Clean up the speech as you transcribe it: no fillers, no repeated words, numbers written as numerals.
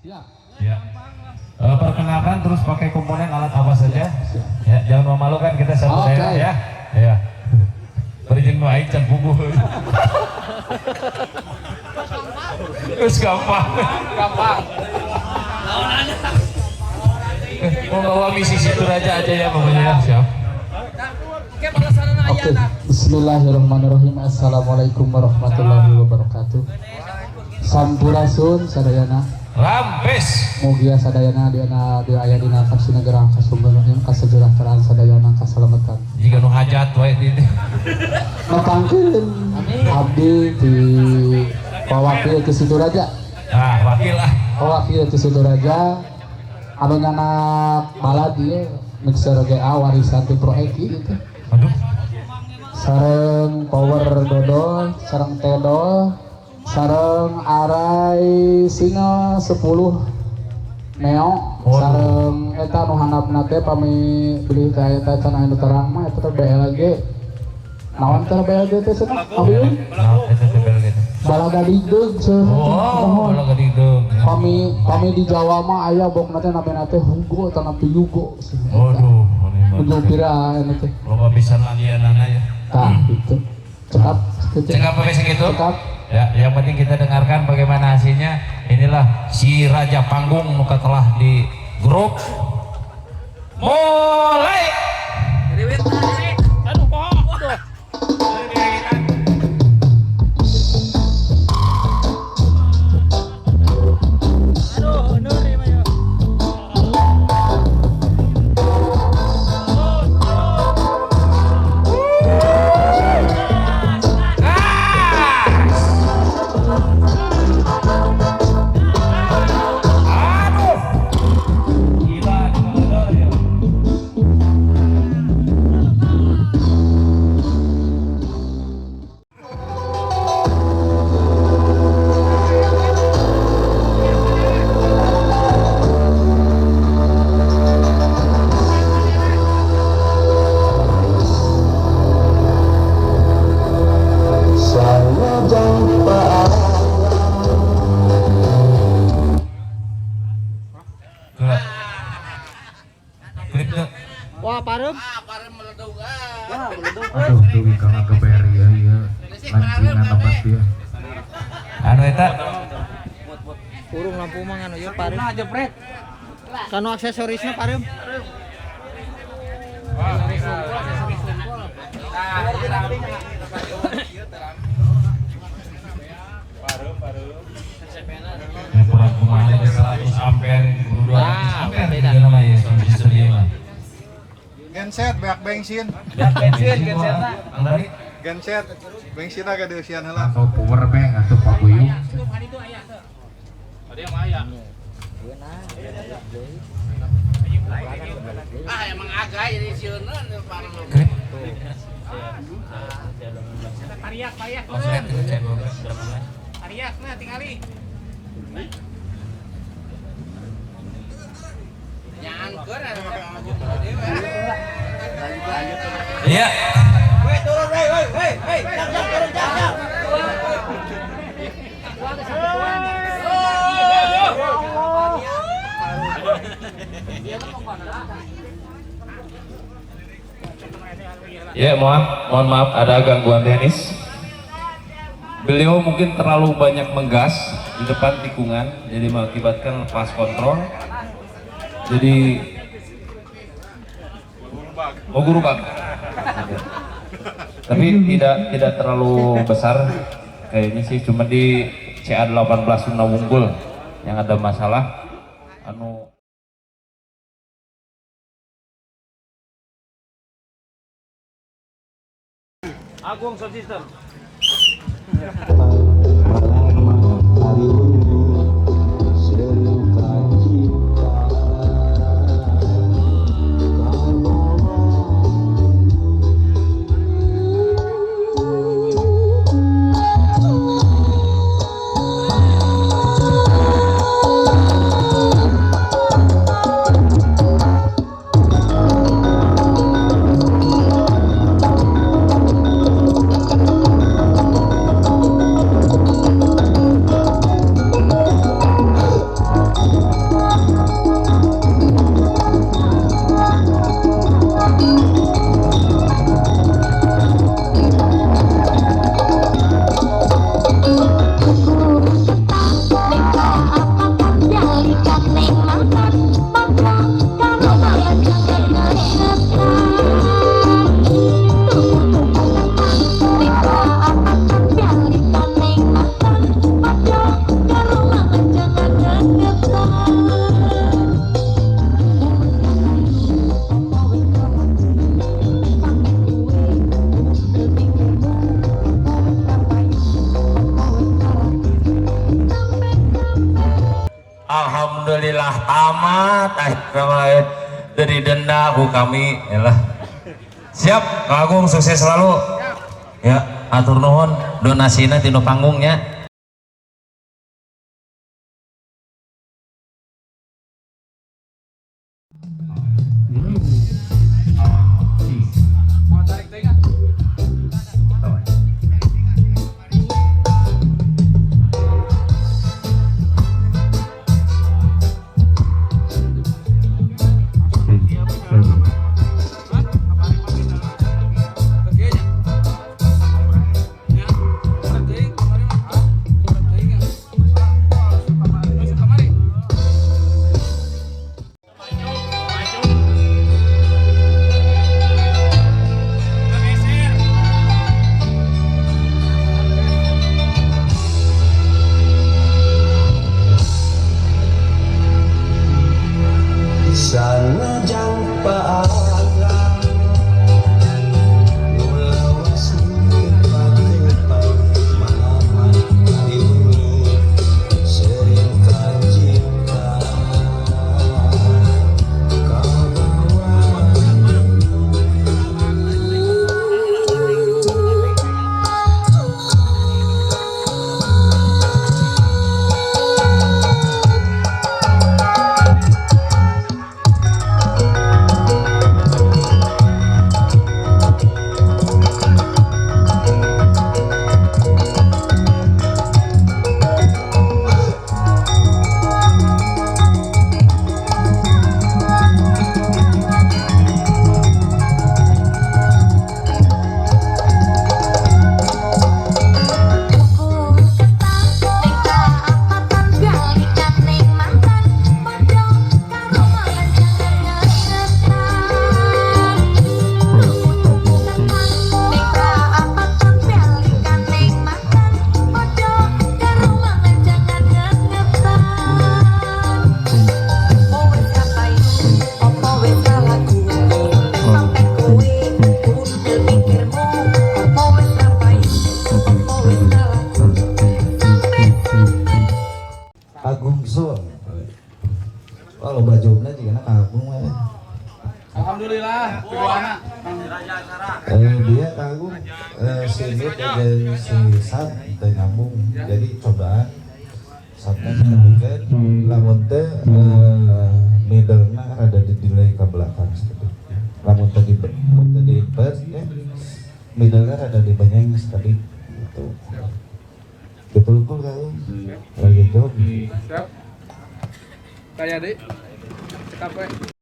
Siap. Ya. Perkenalkan terus pakai komponen alat apa saja. Siap. Ya, jangan memalukan kita satu Oke. daerah ya. Ya. Berijin nu aing can puguh. Geus gampang. Gampang. Mau bawa misi Situraja aja ya pokoknya ya. Siap. Oke. Bismillahirrahmanirrahim. Assalamualaikum warahmatullahi wabarakatuh. Sampurasun sadayana. Rampes. Mugia sadayana diana di aya dina kasinegara kasumberna kasejahteraan sadayana kasalamatan. Jika nu hajat wae di Nepangkeun abdi di Wakil ti Situraja. Ah, wakil ah. Wakil ti Situraja anu nyanak balad ieu mixer GA warisan ti Pro Eki gitu. Aduh. Sareng power dodol, sareng tedol, sareng arai single 10 neo, Waduh. sareng eta nu handapna teh pami beli ka eta can aya nu terang mah eta teh BLG. Naon teh BLG teh cenah? Abi Nah, eta teh BLG teh. Balaga digdeug cenah. Oh, balaga digdeug. Pami pami di Jawa mah aya bokna teh namina teh Hugo atau napi Yugo. Waduh, Nuju pira anu teh. Loba pisan landianana ya. Tah gitu. Cekap segitu. Cekap apa segitu? Cekap. Ya, yang penting kita dengarkan bagaimana hasilnya. Inilah si Raja Panggung muka telah di grup. Mulai. Aduh, poho. Aduh, nur ieu mah ya. Aduh. Gila, gila, ya. Gerak. Klipnya. Wah, parem. Aduh, duwi ka ngageber ieu ieu. Lancingan tempat ieu. Anu eta Kurung lampu mah nganu ieu parem. Kanu aksesorisna parem. yang kurang kumaha teh 100 ampere, 200 Wah, ampere beda. gitu nama ya, sistem ieu mah. Genset banyak bensin, Bensin, bensin. Ang dari genset, bensin agak diusian heula. Atau power bank atau paguyung. klip. Konslet itu C12. Iya. Ya, mohon maaf ada gangguan teknis. Beliau mungkin terlalu banyak menggas di depan tikungan, jadi mengakibatkan lepas kontrol. Jadi oh guru bang. Tapi tidak terlalu besar kayaknya sih, cuma di CA18 Sunda Wunggul yang ada masalah anu Agung Sound System. Hari ini seluka cinta Elah tamat akhirnya dari denda ku kami elah. Siap Kang Agung, sukses selalu. Ya, atur nuhun donasina tinu panggungnya. Agung Sun. Wah, loba jobna jigana Kang Agung mah. Alhamdulillah. Dia Kang Agung si Nut jeung si Sat teu nyambung. Jadi cobaan Satna ditemukeun lamun teu middle-na rada di delay ke belakang sedikit. Lamun teu di burst ya, middle-na rada dibenyeng sekali gitu. Betul kok Kang Agung. Lagi job. Siap. Kayak deh. Cekap we.